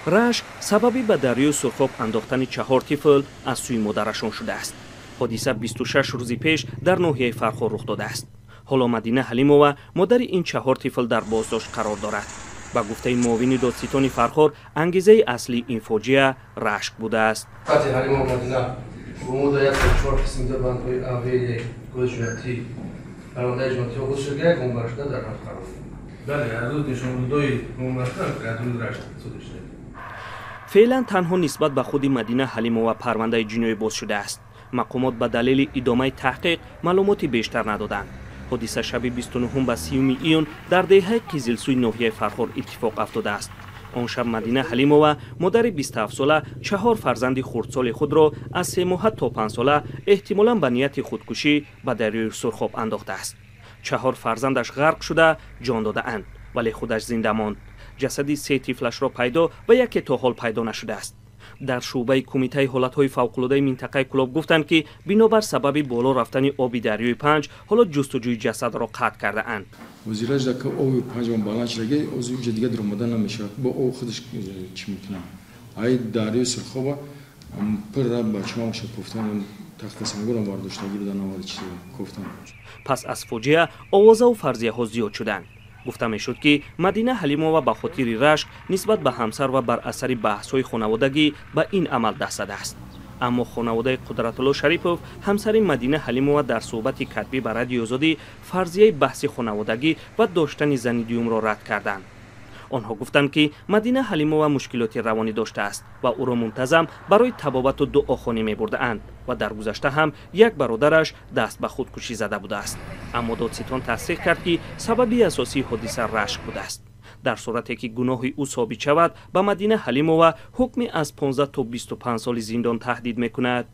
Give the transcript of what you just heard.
Рашк сабаби ба дарёи Сурхоб андохтани 4 тифл аз сӯи модарашон шудааст. Ҳодиса 26 рӯзи пеш дар ноҳияи Фархор рух додааст. Ҳоло Мадина Ҳалимова, модари ин 4 тифл, дар боздошт қарор дорад. Ба гуфтаи муовини додситони Фархор, ангезаи аслии ин фоҷиа рашк будааст. Фатҳи Ҳалимова Мадина бо моддаи 104 қисми 2 бандҳои А, В, Е Кодекси ҷиноятӣ парвандаи ҷиноятӣ оғоз шуда, гумонбаршуда дар ҳабс қарор дорад. Бале, аз рӯзи нишондодҳои гумонбаршуда аз рӯзи рашк содир шуда. Феълан танҳо нисбат ба худи Мадина Ҳалимова парвандаи ҷиноӣ боз шудааст. Мақомот ба далели идомаи таҳқиқ маълумоти бештар надоданд. Ҳодиса шаби 29 ба 30 июн дар деҳаи Қизилсӯи ноҳияи Фархор иттифоқ афтодааст. Он шаб Мадина Ҳалимова, модари 27сола, 4 фарзанди хурдсоли худро аз 3 моҳа то 5 сола эҳтимолан ба нияти худкушӣ ба дарёи Сурхоб андохтааст. 4 фарзандаш ғарқ шуда ҷон додаанд, вале худаш зинда монд. Ҷасади 3 тифлашро пайдо ва яке то ҳол пайдо нашудааст. Дар шӯъбаи кумитаи ҳолатҳои фавқулодаи минтақаи Кӯлоб гуфтанд, ки бинобар сабаби боло рафтани оби дарёи Панҷ ҳоло ҷустуҷӯи ҷасадро қатъ кардаанд. Озираш дака оби Панҷ баланд шудаги, ози уҷа дига даромада намешавад. Бо об худаш чӣ мекунад? Ай дарёи Сурхоба пирра бачаҳоша кофтан, тахта сангурам бардоштагӣ буда, навади чиз кофтан. Пас аз фоҷиа овозаву фарзияҳо зиёд шуданд. Гуфта мешуд, ки Мадина Ҳалимова ба хотири рашк нисбат ба ҳамсар ва бар асари баҳсҳои хонаводагӣ ба ин амал даст задааст. Аммо хонаводаи Қудратулло Шарипов, ҳамсари Мадина Ҳалимова, дар суҳбати катбӣ ба Радиои Озодӣ фарзияи баҳси хонаводагӣ ва доштани зани дуюмро рад карданд. Онҳо гуфтанд, ки Мадина Ҳалимова мушкилоти равонӣ доштааст ва ӯро мунтазам барои табобату дуохонӣ мебурдаанд ва дар гузашта ҳам як бародараш даст ба худкушӣ зада будааст. Аммо додситон тасдиқ кард, ки сабаби асосии ҳодиса рашк будааст. Дар сурате ки гуноҳи ӯ собит шавад, ба Мадина Ҳалимова ҳукми аз 15 то 25 соли зиндон таҳдид мекунад.